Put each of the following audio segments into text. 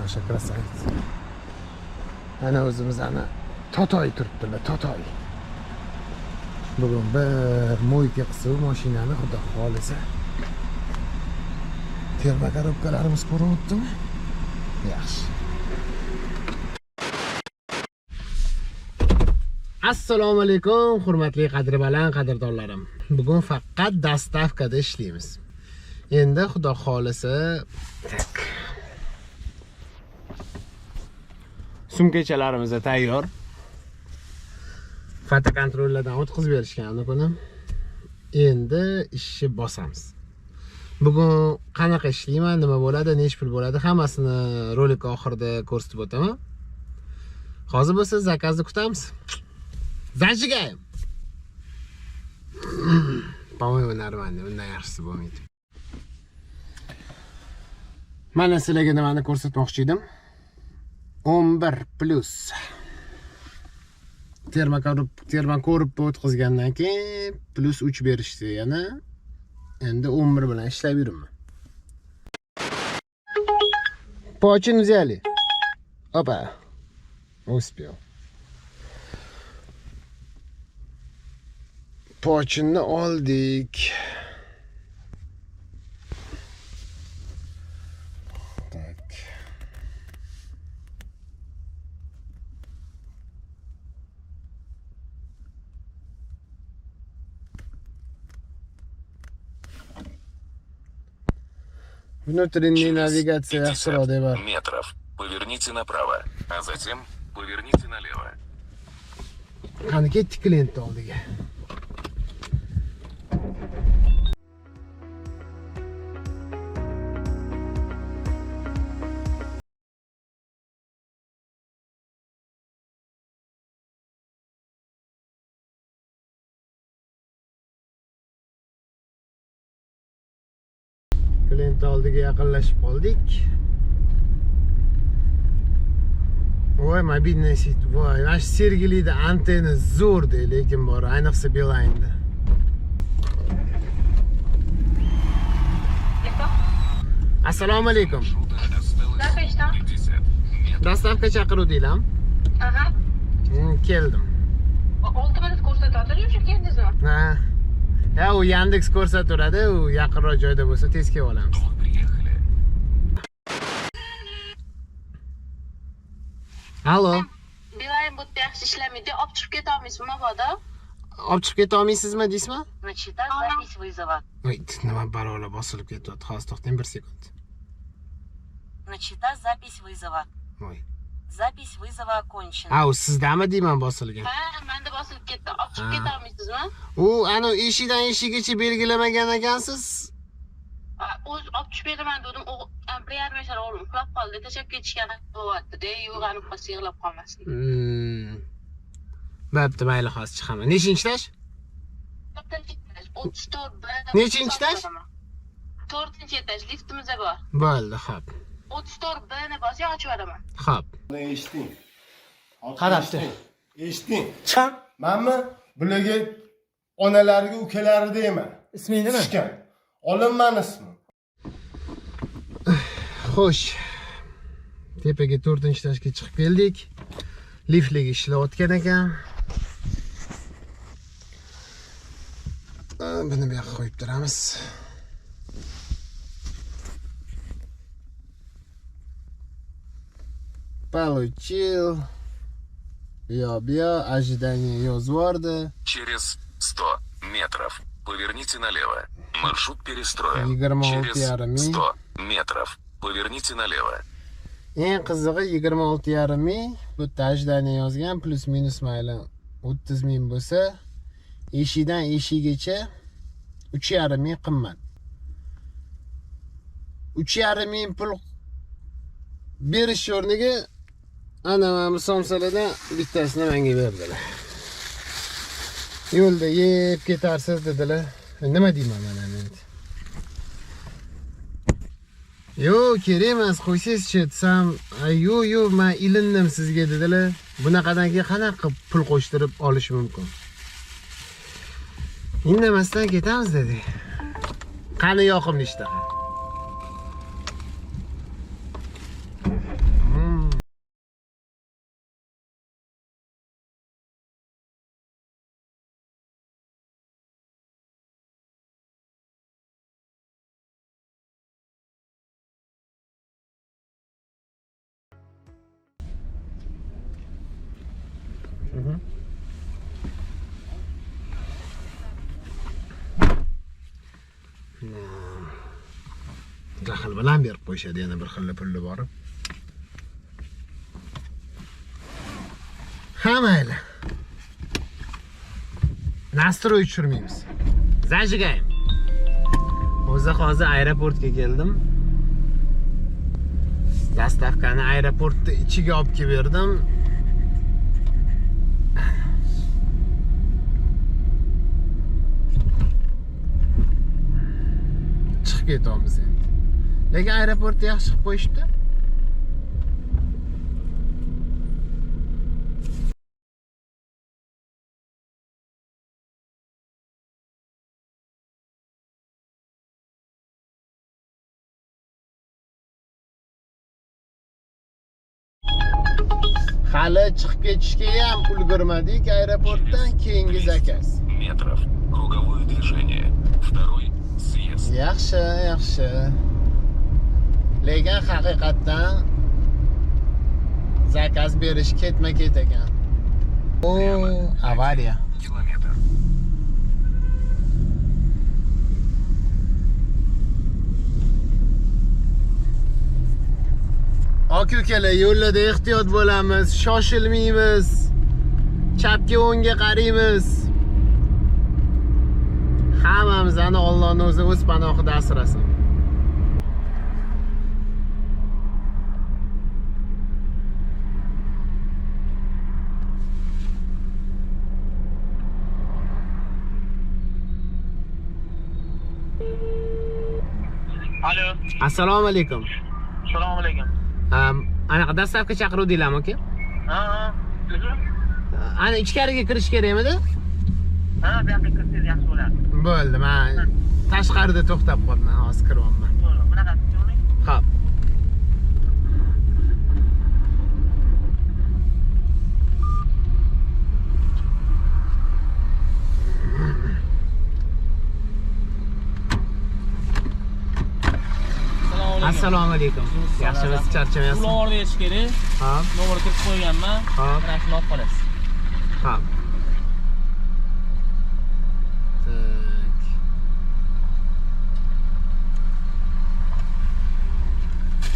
Наша красавица. Ana o'zimizni Totoy turibdilar, Totoy. Bugun bir мойка qilsa mashinani, xudo xolisa. Termokorobkalarimiz ko'rinyaptimi? Yaxshi. Assalomu alaykum, hurmatli qadri baland qadrdonlarim. Bugun faqat доставка da ishlaymiz. Endi xudo xolisa, так. Sumkachalarimiz tayyor. Fotokontrollardan o'tkazib berishgan kuni. Endi ishni bosamiz. Bugun qanaqa ishlayman, nima bo'ladi, nech pul bo'ladi, hammasini rolik oxirida ko'rsatib o'taman. Hozir bo'lsa zakazni kutamiz. Зажигаем. По-моему, нормально. Bundan yaxshisi bo'lmaydi. Mana sizlarga nimani ko'rsatmoqchi edim. 11 plus termokorib o'tkazgandan keyin plus 3 berishdi yana. Endi 11 bilan ishlab yuribman. Почин взяли. Опа. Успел. Pochinni oldik. Так. Внутренняя Через навигация 50 yaxshiroq deb. метров поверните направо, а затем поверните налево. Qani, ketdik klient oldiga. Klient oldiga yaqinlashib qoldik. Voy, мобильная сеть, voy, mana shu Sergelida antenna zo'rda, lekin bor, ayniqsa Beeline'da. Assalomu alaykum. Маршрута осталось Доставка. 50 метров. Доставка chaqiruvdinglarmi? Aha. Keldim. 6 minut ko'rsatadi, o'sha keldingizmi? Ha. Ya, u Yandex ko'rsataveradi, u yaqinroq joyda bo'lsa tez kelib olamiz. Вы приехали. Allo. Beeline bu yerda yaxshi ishlamaydi, olib chiqib ketolmaysizmi mabodo? Olib chiqib keta olmaysizmi deysizmi? Начата запись вызова. Voy, nima barola bosilib ketyapti. Hozir to'xtang bir sekund. Начата запись вызова. Voy. Запись вызова окончена. Ha, u sizdami deyman bosilgan. Ha, menda bosilib ketdi. Olib chiqib Ha. keta olmaysizmi? U anu eshikdan eshikgacha belgilamagan ekansiz. Ha, o'z olib tushib beraman dedim. 1,5 yashar o'g'lim uxlab qoldi, tashlab ketishgan bo'lyapti-da, uyg'onib qolsa yig'lab qolmasin. Bo'pti, mayli, hozir chiqaman. Nechinchi etaj? To'rtinchi etaj, 34 B. Nechinchi etaj? To'rtinchi etaj, liftimiz bor. Bo'ldi, xo'p. 34 B ni bosing, ochib yuboraman. Xo'p. Eshiting. Qarabdi. Eshiting. Chiqam. Manmi bularga onalariga, ukalari deyman. Isming nima? Tushgan. Olinmani ismi. Xo'sh. Tepaga 4-etajga chiqib keldik. Liftlik ishlayotgan ekan. Buni bu yoqqa qo'yib turamiz. Получил. Bu bu yoq ожидание yozib yubordi. Через 100 метров поверните налево. Маршрут перестроен. 26 Через yarim ming. 100 метров поверните налево. Eng qizig'i 26,5 ming, bu yerda ожидание yozgan, плюс минус mayli 30 ming bo'lsa, eshikdan eshikgacha 3,5 ming qimmat. 3,5 ming pul berish o'rniga ana mana bu somsalardan bittasini menga berdilar. Yo'lda yeb ketarsiz dedilar. Nima deyman mana endi? Yo'q, kerak emas, qo'ysangizchi desam, "Ay, yo'q, yo'q, men ilindim sizga" dedilar. Bunaqadan keyin qanaqa qilib pul qo'shtirib olish mumkin? Indamasdan ketamiz dedi. Qani yoqimli ishtaha. Jahl bilan berib qo'yishadi yana bir xil pulli borib. Ha mayli. Nastroy tushirmaymiz. Zajigayim. O'zi hozir aeroportga keldim. Dastavkani aeroportni ichiga olib kelib berdim. Chiqib ketamiz endi. Lekin aeroportni yaxshi qilib qo'yishdi. Hali chiqib ketishga ham ulgurmadik aeroportdan, keyingi zakaz. Метров. Круговое движение. Второй съезд. Yaxshi, yaxshi. Lekin haqiqatdan zakaz berish ketma-ket ekan. O, avariya. Kilometr. Aka ukalar, yo'llarda ehtiyot bo'lamiz, shoshilmaymiz. Chapga o'ngga qaraymiz. Hammamizni Allohning o'zi o'z panohida asrasin. Alo. Assalomu alaykum. Assalomu alaykum. Anaqa dastavka chaqiruvdinglarmi aka? Ha, ha. Ana ichkariga kirish kerakmidi? Ha, bu yoqqa kirsangiz yaxshi bo'lardi. Bo'ldi, men tashqarida to'xtab qoldim, hozir kiryapman. To'g'ri, bunaqa tushunding? Xo'p. Assalomu alaykum. Yaxshimisiz, charchamayapsizmi? Nomerni berish kerak. Ha. Nomer kiritib qo'yganman. Ha. Mana shuni olib qolasiz. Ha. Tak.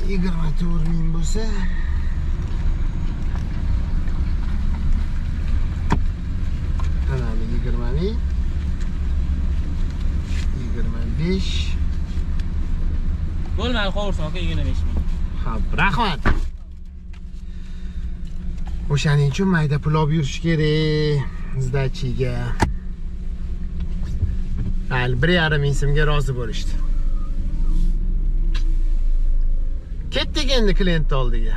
24 ming bo'lsa, ana 20 ming. 25. Bo'lmadi, qovursin aka, 25 ming. Xo'p, rahmat. O'shaning uchun mayda pul olib yurish kerak zdachiga. Mayli, 1,5 ming so'mga rozi bo'lishdi. Ketdik endi klient oldiga.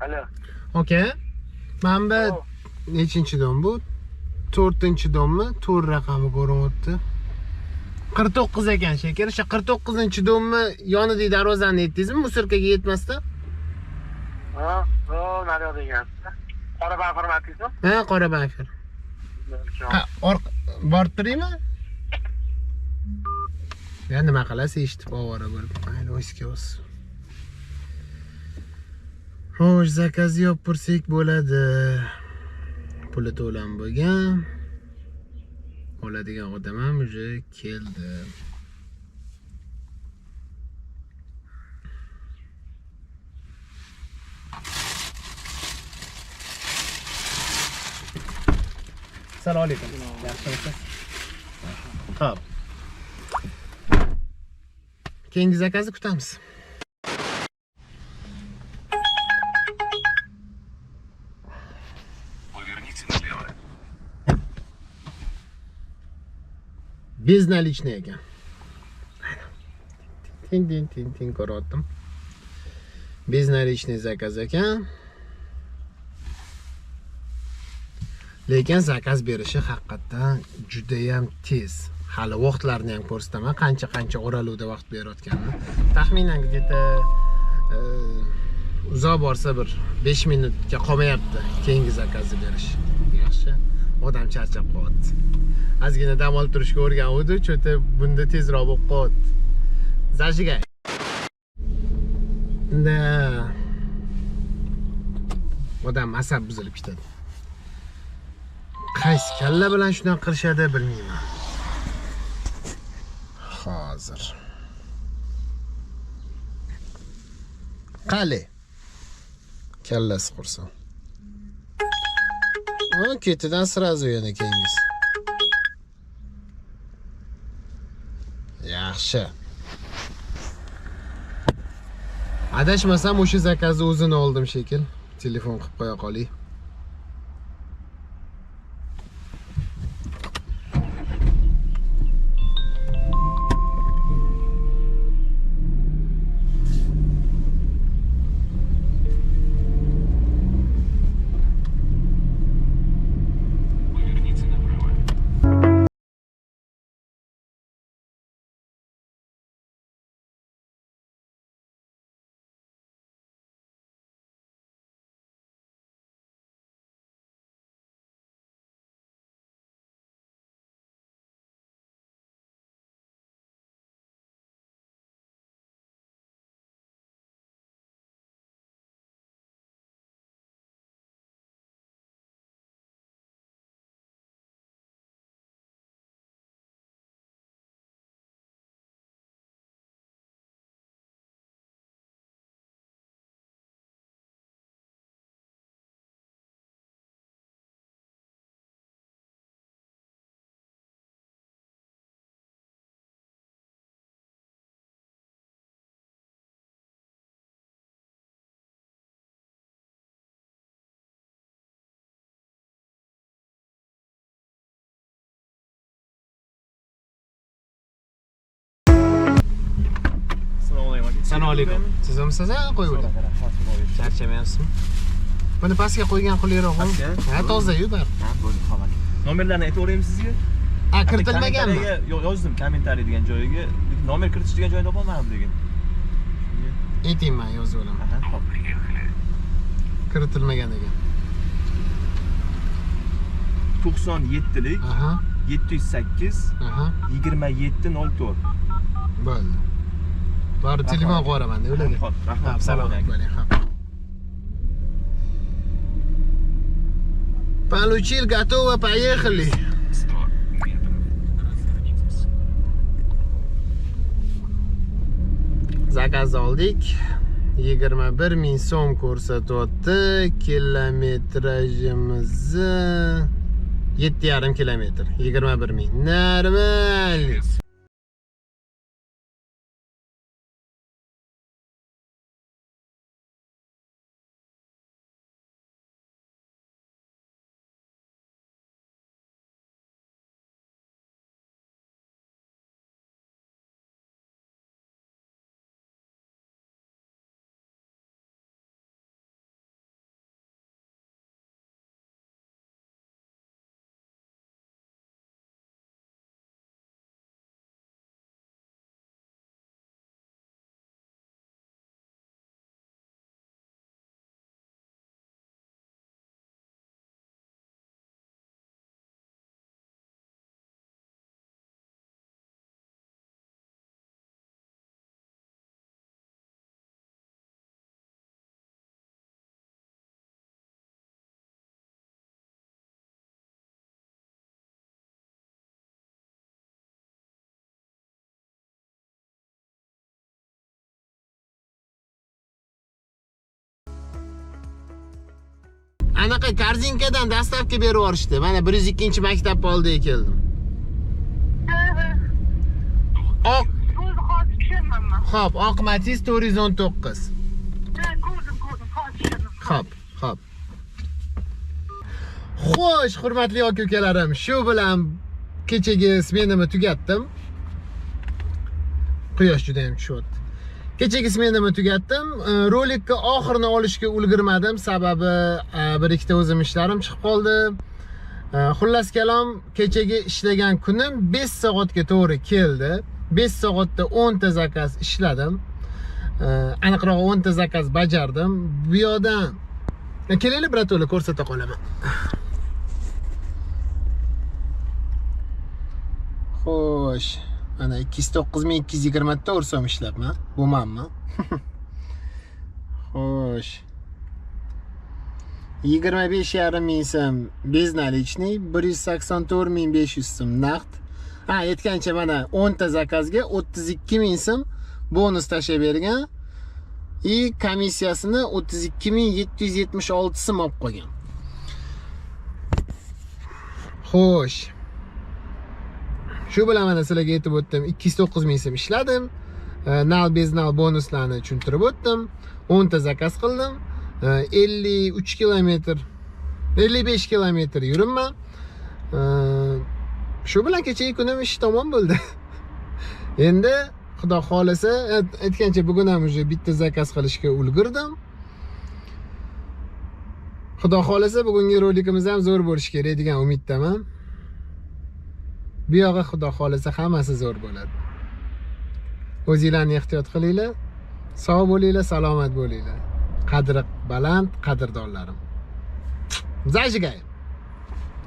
Alo. Okey. Mana bu nechinchi dom bu? 4-dommi? 4 raqami ko'rinyapti. 49 ekan shekar. O'sha 49-domni yonidagi darvozani aytdingizmi? Musorkaga yetmasdan? Ha, o, nari degan. Qora bafir aytdingizmi? Ha, qora bafir. Ha, borib turaymi? Ya nima qilasiz, eshitib ovora bo'lib. Mayli, o'zga o'z. Xo'sh, zakaz yopirsak bo'ladi. Puli to'lam bo'lgan. Oladigan odam ham уже keldi. Assalomu alaykum. Yaxshimisiz? Xo'p. Keyingi zakazni kutamiz. Поверните налево. Безналичный ekan. Tin tin tin tin ko'ryaptim. Безналичный zakaz ekan. Lekin zakaz berishi haqiqatdan juda ham tez. Hali vaqtlarni ham ko'rsataman, qancha oraluvda vaqt berayotganini. Taxminan где-то uzoq borsa bir 5 minutga qolmayapti keyingi zakazni berish. Yaxshi, odam charchab qolyapti. Ozgina dam olib turishga o'rganuvdi, cho'ta bunda tezroq bo'lib qolyapti. Zajigay. Da. Odam asab buzilib ketadi. Qaysi kalla bilan shunaqa qilishadi bilmayman. Hozir. Qali. Kallasi qursin. O, ketidan sразу yana keyingisi. Yaxshi. Adashmasam o'sha zakazni o'zini oldim shekil. Telefon qilib qo'ya qolay. Поверните направо. Assalomu alaykum. Siz o'msiz, ha, qo'yib o'ting. Charchamayapsizmi? Buni pastga qo'ygan qulayroq. Ha, toza-yu baribir. Ha, bo'ldi, xo'p. Nomerlarni aytaveraymi sizga? Ha, kiritilmaganmi? Yo'q, yozdim kommentariy degan joyiga, nomer kiritish degan joyini topolmadim lekin. Aytingman, yozib olaman. Aha, xo'p. Kiritilmagan ekan. 97lik Aha, 708 aha. 2704. Bo'ldi. Borib telefon qilib yuboraman, ularga. Xo'p, rahmat. Xo'p, salomat bo'ling, xo'p. Получил, готово, поехали. 100 метров. Развернитесь. Zakaz oldik. 21 ming so'm ko'rsatyapti. Kilometrajimizni 7,5 kilometr. 21 ming. Normal. Anaqa korzinkadan dastlabki berib yuborishdi. Mana 102-maktab oldiga keldim. Oq, Bo'ldi, hozir tushaman men. xo'p, oq Matiz 419. Ha, ko'rdim, ko'rdim, hozir tushaman. Xo'p, xo'p. Xo'sh, hurmatli aka ukalarim, shu bilan kechagi smenamni tugatdim. Quyosh juda ham tushyapti. Kechagi smenamni tugatdim. Rolikka oxirini olishga ulgurmadim, sababi bir ikkita o'zim ishlarim chiqib qoldi. Xullas kalom, kechagi ishlagan kunim 5 soatga to'g'ri keldi. 5 soatda 10 ta zakaz ishladim. Aniqrog'i 10 ta zakaz bajardim. Bu yoqdan kelinglar, birato'la ko'rsata qolaman. Xo'sh, mana 209 224 so'm ishlabman. Bu manmi? Xo'sh. 25,5 ming so'm безналичный, 184 500 so'm naqd. Ha, aytgancha mana 10 ta zakazga 32 ming so'm bonus tashlab bergan. И komissiyasini 32 776 so'm olib qolgan. Xo'sh. Shu bilan mana sizlarga aytib o'tdim, 209 ming so'm ishladim. Нал, безнал bonuslarni tushuntirib o'tdim. 10 ta zakaz qildim. 53 kilometr, 55 kilometr yuribman. Shu bilan kechagi kunim ish tamom bo'ldi. Endi Xudo xolasa, aytgancha bugun ham уже bitta zakaz qilishga ulgurdim. Xudo xolasa, bugungi rolikimiz ham zo'r bo'lishi kerak degan umiddaman. Bu yog'i Xudo xolasa hammasi zo'r bo'ladi. O'zinglarni ehtiyot qilinglar. Sog' bo'linglar, salomat bo'linglar. Qadri baland qadrdonlarim. Зажигай!